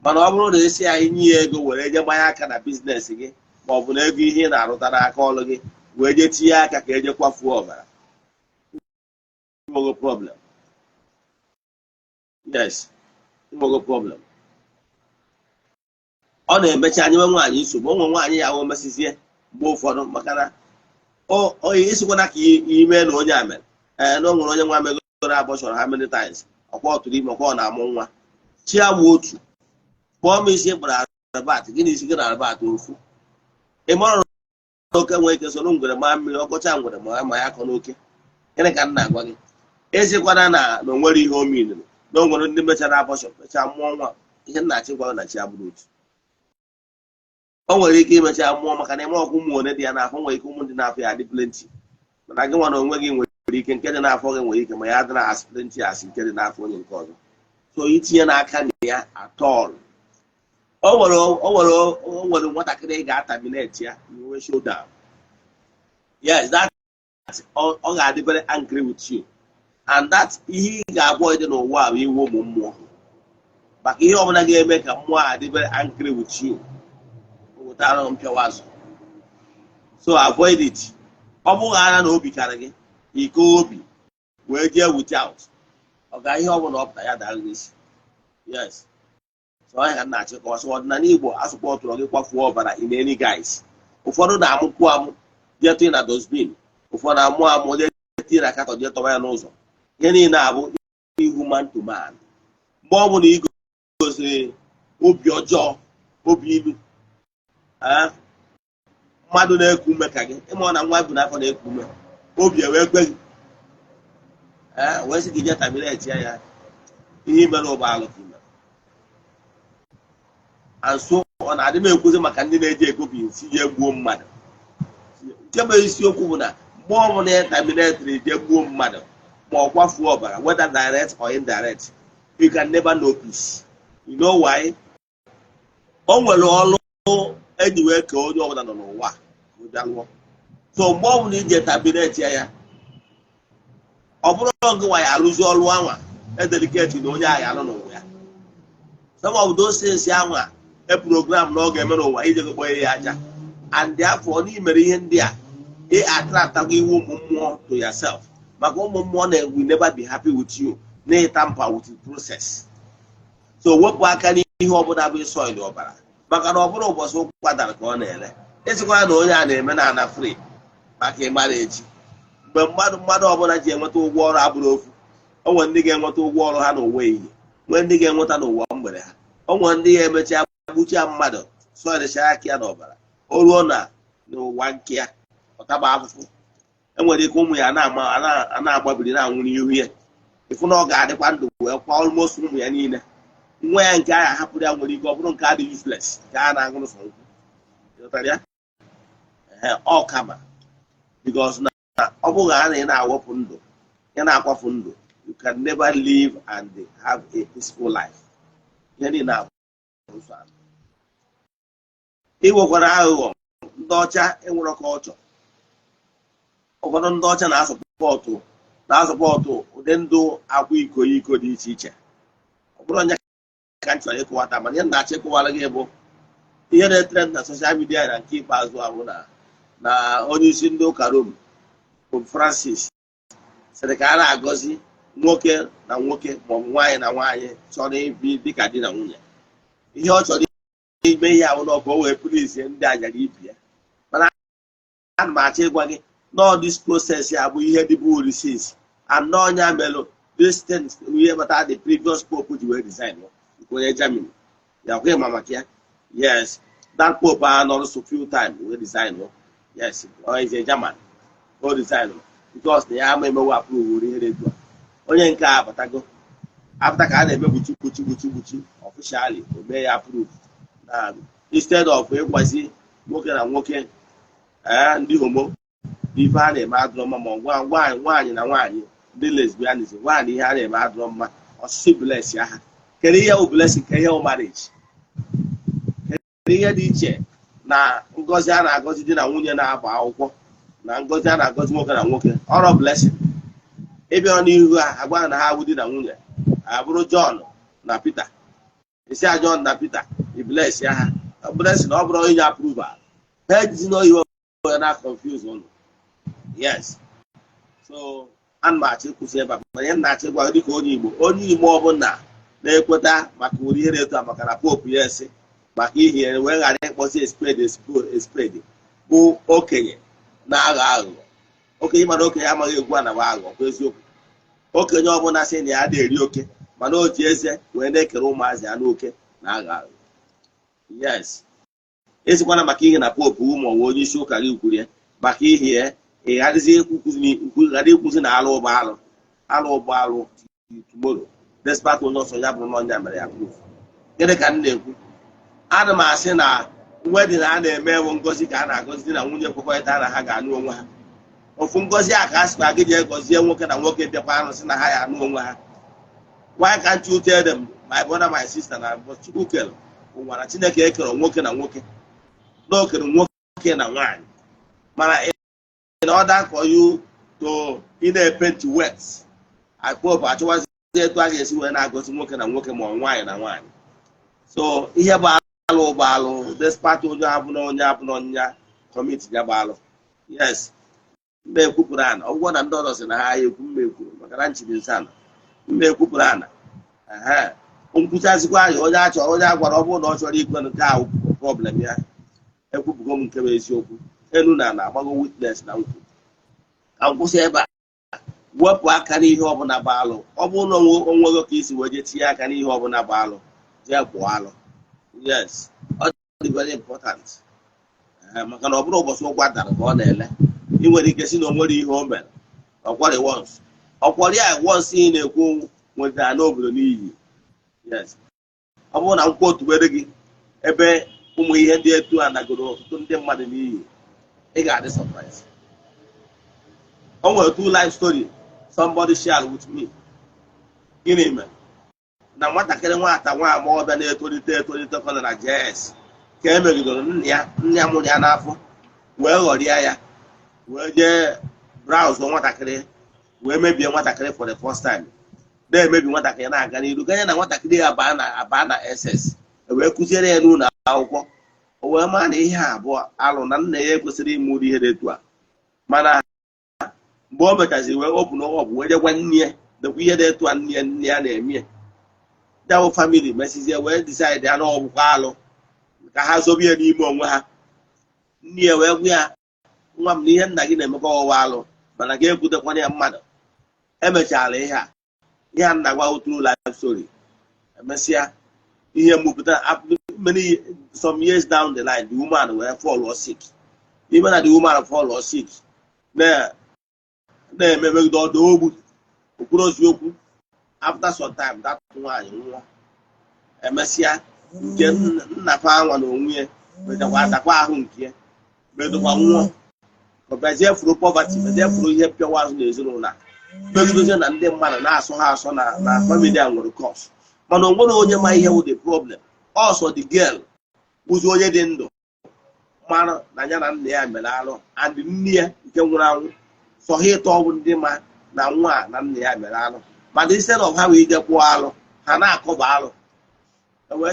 Mana ọ bụrụ na esi anyị nye ya ego were je gbanye aka na business gị, ma ọ bụ na ego ihe ị na-arụta n'aka ọrụ gị, wee je tinye aka ka eje kwafuo ọbara, nwego problem. Yes, nwego problem. Ọ na-emecha anyị nwe nwaanyị nsogbu. Ụmụ nwaanyị ya ahụ mesizie mgbe ụfọdụ, maka na onye isikwana ka ime na onye a mere, ee, na o nwere onye nwa megoro abortion how many times, ọkwa ọtụrụ ime, ọkwa ọ na-amụ nwa. Chi ya bụ otu kpọọ m isi gbara arbat gị na isi gị na arbat ofu. Ị mara na oke nwere ike soro ngwere maa mmiri, ọkọcha ngwere ma ya akọ n'oke. Gịnị ka m na-agwa gị? Ezikwana na o nwere ihe o miniri na o nwere ndị mechara abortion, mechaa mụọ nwa. Ihe m na-achị gwa gị na chi abụrụ otu. O nwere ike imecha mụọ, maka na ime ọkụ ụmụ one dị ya n'afọ nwere ike ụmụ dị n'afọ ya adị plenty, mana gị nwa na onwe gị nwere ike nke dị n'afọ gị nwere ike ma ya adịra as plenty as nke dị n'afọ onye nke ọzọ. So itinye n'aka na ya atọl, o nwere nwatakịrị ị ga-aterminate ya nwe showdown. Yes, that ọ ga-adị very angry with you, and that ihe ị ga-abụọ dị n'ụwa a bụ iwu ụmụ mmụọ, maka ihe ọbụla ga-eme ka mmụọ a dị very angry with you wetara mpịawa azụ. So avoid it. Ọ bụghị ara na obi karị gị iko obi wee jee without ọ ga ihe ọbụla ọ pụta ya daa n'isi. Yes, so ọ ya ka m na-achịkọwa. So ọdịnala Igbo asụpọtụrụ gị kwafuo ọbara in any guise. Ụfọdụ na-amụkwu amụ jee tụnye na dustbin, ụfọdụ amụ amụ jee tinye na carton, jee tọwa ya n'ụzọ. Ihe niile abụ ihu man to man. Mgbe ọ bụla ị gosiri obi ọjọọ, obi ilu, mmadụ na-eku ume ka gị, ịma na nwa bụ n'afọ na-eku ume, obi ewee kwe gị, wee sị gị jee terminate ya, ya ihe imere ụba alụ ka imere. And so ọ na-adị m ekwuzi maka ndị na-eji ekobi nsi je gbuo mmadụ. Nke bụ isiokwu bụ na mgbe ọbụla ya terminateri je gbuo mmadụ ma ọ kwafuo ọbara, whether direct or indirect, you can never know peace. You know why? O nwere ọlụ eji wee kee onye ọbụla nọ n'ụwa ka ọ bịa lụọ. So mgbe ọbụla ije terminate ya, ya ọ bụrụ gị nwa ya arụzi ọrụ anwa ededicate na onye ahụ alụ n'ụwa ya, some of those things anwa e program na ọ ga-eme n'ụwa ije kpọnye ya aja. And therefore na imere ihe ndị a, ị attractago iwu ụmụ mmụọ to yourself, maka ụmụ mmụọ na will never be happy with you na ịtamper with the process. So wepụ aka n'ihe ọbụla bụ ịsoil ọbara, maka na ọ bụrụ ụbọchị ụkwụ kwadara ka ọ na-ere. Ịsịkwara na onye a na-eme na ana free, maka ịmara echi mgbe mmadụ ọbụla ji enweta ụgwọ ọrụ abụrụ ofu. O nwere ndị ga-enweta ụgwọ ọrụ ha n'ụwa ehihie, nwee ndị ga-enweta n'ụwa mgbede ha. O nwere ndị ya emecha gbuchaa mmadụ, soilcha aka ya n'ọbara, o ruo na n'ụwa nke ya ọtaba afụfụ. Enwere ike ụmụ ya a na-agbabiri na-anwụ n'ihu ya, ịfụ na ọ ga-adịkwa ndụ wee kwa almost ụmụ ya niile. Nwa ya nke ahụ hapụrụ ya nwere ike ọ bụrụ nke adị useless, nke a na-aṅụrụ sọ nkwụ. Ịghọtara ya? Ee, ọ kama because na ọ bụghị a na ị na-awepụ ndụ ya na-akwafu ndụ, you can never live and have a peaceful life. Ihe niile abụ nsọ ala. Ị nwekwara aghụghọ. Ndị ọcha enwere ka ọ chọrọ. Ụfọdụ ndị ọcha na-asupport ụdị ndụ akwa iko iko dị iche iche. Ọ bụrụ onye ka m chọrọ ịkọwata, mana ihe m na-achọ ịkọwara gị bụ ihe na-etrend na social media na nke ikpeazụ ahụ na onye isi ndị ụka Rom, Pope Francis, sịrị ka a na-agọzi nwoke na nwoke maọbụ nwaanyị na nwaanyị chọrọ ibi dịka di na nwunye. Ihe ọ chọrọ Ime ihe ahụ na ka o wee please ndị anyara ibi ya. Mana ana m achọ ịgwa gị nọọ, this process ya bụ ihe dịbụ uri since, and n'ọnya melụ this thing, ihe kpatara the previous pope ji wee resign, nke onye Germany ya kwa ịma maka ya. Yes, that pope a nọrọ so few time wee resign. Yes, ọ is a German. O resign because na ya ama emewe approve ihe dị etu a. Onye nke a abatago after ka a na-eme gbuchi gbuchi gbuchi gbuchi, officially o mee ya approve na instead of ịgwazi nwoke na nwoke, ee, ndị homo, ife a na-eme adịrọ mma, ma gwa nwaanyị, nwaanyị na nwaanyị, ndị lesbianism, nwaanyị, ihe a na-eme adịrọ mma, ọsịsị bless ya ha. Kedu ihe bụ blessing? Ka ihe bụ marriage? Kedu ihe dị iche na ngọzi a na-agọzi di na nwunye na-agba akwụkwọ na ngọzi a na-agọzi nwoke na nwoke? Ọrọ blessing ịbịa n'ihu ha agwa na ha bụ di na nwunye, abụrụ John na Peter, isi a John na Peter, i bless ya ha. Blessing ọ bụrụ onye approval ha ejizi n'oyibo na confuse ụnụ. Yes, so ana m achọ ịkwụsị ebe a. Mana ihe m na-achọ ịgwa gị dịka onye Igbo, onye Igbo ọbụla na-ekweta maka ụdị ihe na-eto a, maka na pope ya esi maka ihe wee ghara ịkpọzi a spade a spade, bụ okenye na-aghọ aghụghọ. Okenye, mana okenye amaghị egwu a na aghụghọ kwa eziokwu. Okenye ọbụla sị na ya na-eri oke, mana o ji eze wee na-ekere ụmụazị anụ oke, na-aghọ aghụghọ. Yes, esikwana maka ihe na pope ma ọ bụ onye isi ụka gị kwuru ya, maka ihe ya ị ghara ikwuzi na alụ ụgbọ alụ, alụ ụgbọ alụ tomorrow, despite onye ọsọ ya bụrụ na ọnya mere ya proof. Gịnị ka m na-ekwu? Ana m asị na wedding a na-eme bụ ngozi ka a na-agọzi di na nwunye kwekọrịta na ha ga-anụ onwe ha. Ofu ngozi a ka a sịkwa gị jee gọzie nwoke na nwoke bịakwa anụ sị na ha ya anụ onwe ha. Why can't you tell them, my brother, my sister, na Chukwu kere ụwa, na Chineke ekere nwoke na nwoke, na o kere nwoke na nwaanyị? Mana in order for you to ị na-epaint words, pope achọwazi etu a ga-esi wee na-agọzi nwoke na nwoke ma ọ nwaanyị na nwaanyị. So ihe bụ alụ bụ alụ, despite onye abụna onye abụna ọnya commit ya bụ alụ. Yes, mma ekwupụrụ ana ọgwụgwọ na ndị ọzọ sị na ha ya ekwu. Mma ekwuru maka na nchiri nsọ ana mma ekwupụrụ ana nkwuchazikwa ahụ. Onye achọrọ, onye a gwara, ọ bụrụ na ọ chọrọ ikwe, nke ahụ problem ya. Ekwupụgo m nke bụ eziokwu. Elu na ala agbago witness na nkwu. Ka m kwụsị ebe a. Wepụ aka n'ihe ọbụla bụ alụ. Ọ bụrụ na onwego ka isi wee jee tinye aka n'ihe ọbụla bụ alụ, jee kpụọ alụ. Yes, ọ dị very important, maka na ọ bụrụ ụbọchị ụgwọ dara ka ọ na-ele. Ị nwere ike si na o nwere ihe o mere, ọkwọrị once, ọkwọrị ya once ị na-ekwu nwetara n'obodo n'iyi. Yes, ọ bụrụ na nkwụ otubere gị ebe ụmụ ihe ndị etu a nagoro ọtụtụ ndị mmadụ n'iyi, ị ga-adị surprise. O nwere two life story somebody shared with me. Gịnị mere na nwatakịrị, nwata nwa agbọghọbịa na-etolite etolite, kọ na JS, ka e megidoro nna ya, nne ya mụrụ ya n'afọ, wee ghọrịa ya, wee jee browse nwatakịrị, wee mebie nwatakịrị for the first time, na-emebi nwatakịrị na-aga n'iru ganye na nwatakịrị ya abaa na SS, wee kụziere ya n'ụlọ akwụkwọ. O wee maa na ihe a abụọ alụ, na nna ya ekwesịrị ime ụdị ihe dị etu a. Mana mgbe o mechaziri wee open up, wee jekwa nne ya dekwa ihe dị etu a nne ya na-eme ya, ya bụ family mesizie wee decide ya na ọ bụkwa alụ ka ha zobe ya n'ime onwe ha. Nne ya wee gwa ya, "Nwa m, na ihe nna gị na-emekọ ọwa alụ, mana ga ekwutekwana ya mmadụ." Emechara ihe a, ihe a nna gwa true life story. Emesịa ihe mmụpụta many some years down the line, the woman wee fall sick. Ime na the woman fall sick, na-eme megide ọdụ ogbu okwuru oziokwu. After some time, that nwaanyị nwụọ. Emesịa nke nna fa anwa na onwe ya mechakwa atakwa ahụ nke ya, medokwa nwụọ. Ọ bịazie furu poverty, bịazie furu ihe mpịawa azụ n'ezinụlọ a, megidozie na ndị mmadụ na-asọ ha asọ na family a nwere curse. Mana o nwere onye ma ihe wụ the problem. Ọsọ the girl wụzi onye dị ndụ mara na ya na nna ya mere alụ, and nne ya nke nwụrụ anwụ sọ ha ịtọ bụ ndị ma na nwa a na nna ya mere alụ. Mana instead of ha wee ije kwụọ alụ, ha na-akọba alụ. Wee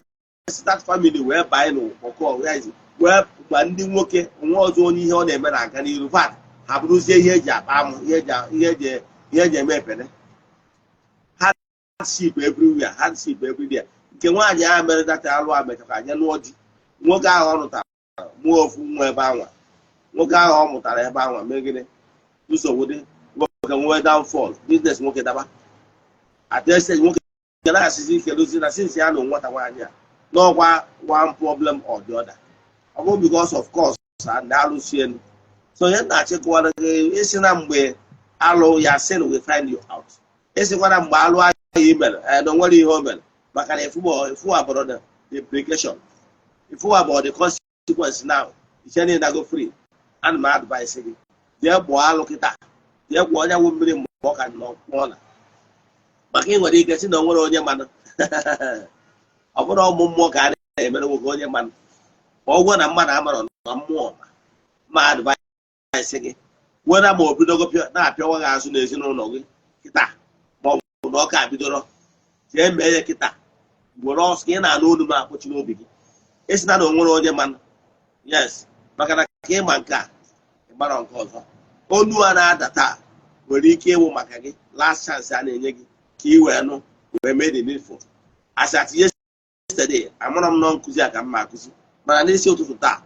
start family wee banye n'ụkọkọ wee gwa ndị nwoke nwa ọzọ onye ihe ọ na-eme na-aga n'iru vat ha bụrụzie ihe eji akpa amụ, ihe eji eme epene, hardship everywhere, hardship everywhere. Nke nwaanyị ahụ mere data alụ a mechakwa anya lụọ di. Nwoke ahụ ọ nụtara mụọ ofu nwa ebe anwa. Nwoke ahụ ọ mụtara ebe anwa megide nsogbu dị. Nwoke nwee downfall, business nwoke daba. At that stage, nwoke na-asịzi ike dozi na since ya na nwata nwaanyị a n'ọkwa one problem or the other, ọ bụ because of course and alụsi elu. So onye na-achịkọwara gị isi na mgbe alụ ya, sin will find you out. Ịsịkwara mgbe alụ ahụ i mere na onwere ihe o mere, maka na ifu abụrụ the implication, ifu about the consequence. Now iche niile go free. Ana m advice gị, jee gbụọ alụ kịta, jee gwụọ onye wụ mmiri mgbe ọ ka nọ pụọ na, maka ị nwere ike si na o nwere onye manụ. Ọ bụrụ ụmụ mmụọ ka a na-emere nwoke onye mmanụ ma ọ gwụọ na mmadụ amarọ na mmụọ. Ma advice gị were ma o bidogo na-apịawa gị azụ n'ezinụlọ gị kịta, ma ọ bụ na ọ ka bidoro, jee mee ya kịta. Were ọsọ ka ị na-anụ olu m akpọchi n'obi gị, esi na o nwere onye mmanụ. Yes, maka na ka ịma nke a, ịmara nke ọzọ. Olu a na-ada taa nwere ike ịwụ maka gị last chance a na-enye gị ka ị wee nụ wee mee the needful. As at yesterday, amara m nọ nkụzi a ka m ma akụzi, mana n'isi ụtụtụ taa,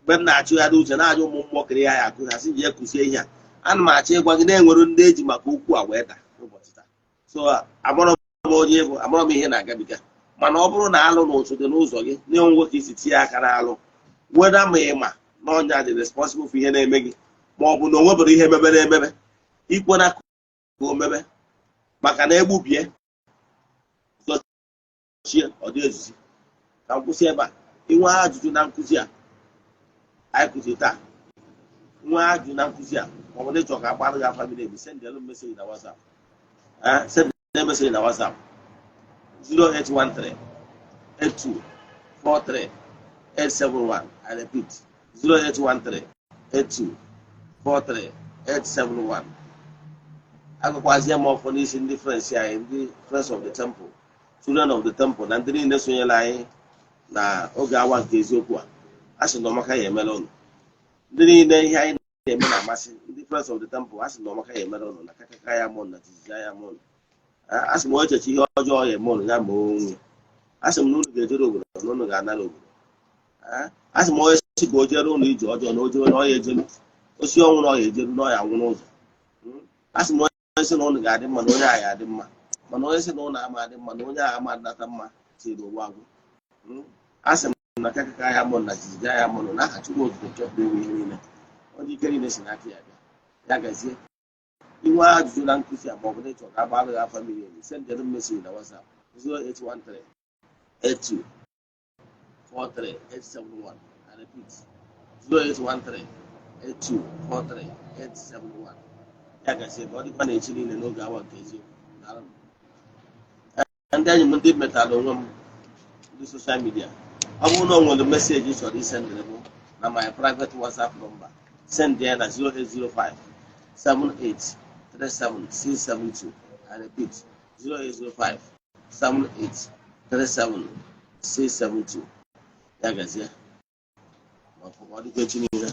mgbe m na-achụgharị uche na-ajụ ụmụ mmụọ kere ya ya akụzi, asị ji ya kụzie ihe a, ana m achọ ịgwa gị na-enwere ndị eji maka okwu a wee daa n'ụbọchị taa. So amara m onye bụ, amara m ihe na-agabiga, mana ọ bụrụ na alụ na ụtụ dị n'ụzọ gị na-enwe ka isi tinye aka n'alụ weda, ma ịma na ọnya dị responsible for ihe na-eme gị, ma ọ bụ na o nwebere ihe mebere emebe, ikwena ka o mebe, maka na egbubie zọchie ọ dị ezuzi. Ka m kwụsị ebe a. Inwe ajụjụ na nkụzi a anyị kụziri taa, nwee ajụjụ na nkụzi a, ma ọ bụ na ịchọ ka agbara gị afa miri emi, sendelu message na WhatsApp. Send message na WhatsApp 0813 82 43 871. I repeat, 0813 82 43 871. Agakwazie m ọfọ n'isi ndị friends anyị, ndị Friends of the Temple, Children of the Temple, na ndị niile sonyere anyị na oge awa nke eziokwu a. A sị na ọmaka ya emere ụnụ. Ndị niile ihe anyị na-eme na-amasị, ndị Friends of the Temple, a sị na ọmaka ya emere ụnụ, na kakaka ya mụ na jijiya ya mụ. A sị m onye echeche ihe ọjọọ ya eme ụnụ, ya ma onwe. A sị m na unu ga-ejere obodo na unu ga-anara obodo. A sị m onye si ka o jere ụlọ ije ọjọọ na o jere na ọ ya ejelu osi ọnwụ na ọ ya ejeru na ọ ya anwụ n'ụzọ. A sị m onye sị na ụnụ ga-adị mma na onye a ya adị mma, mana onye sị na ụnụ ama adị mma na onye a ama adịnata mma tiri ụwa agwụ. A sị m na kakaka ya mụ na jijiji ya mụ na aha Chukwu Okike nke pụrụ ime ihe niile, onye ike niile si n'aka ya bịa. Ya gazie. Inwe ajụjụ na nkụzi a, ma ọ bụ na ịchọ ka agbara gị afa miri emi, sendere m message na WhatsApp 0813 82 43 871. I repeat, 0813 82 43 871. Ya gazie, ka ọ dịkwa na echi niile n'oge awa nke eziokwu. Daalụ. Ndị enyi m, ndị metara onwe m, ndị social media, ọ bụrụ na o nwere message chọrọ isendịrị m na my private WhatsApp number, send ya na 0805 78 37 672. I repeat, 0805 78 37 672. Ya gazie, ma ọ dịkwa echi niile.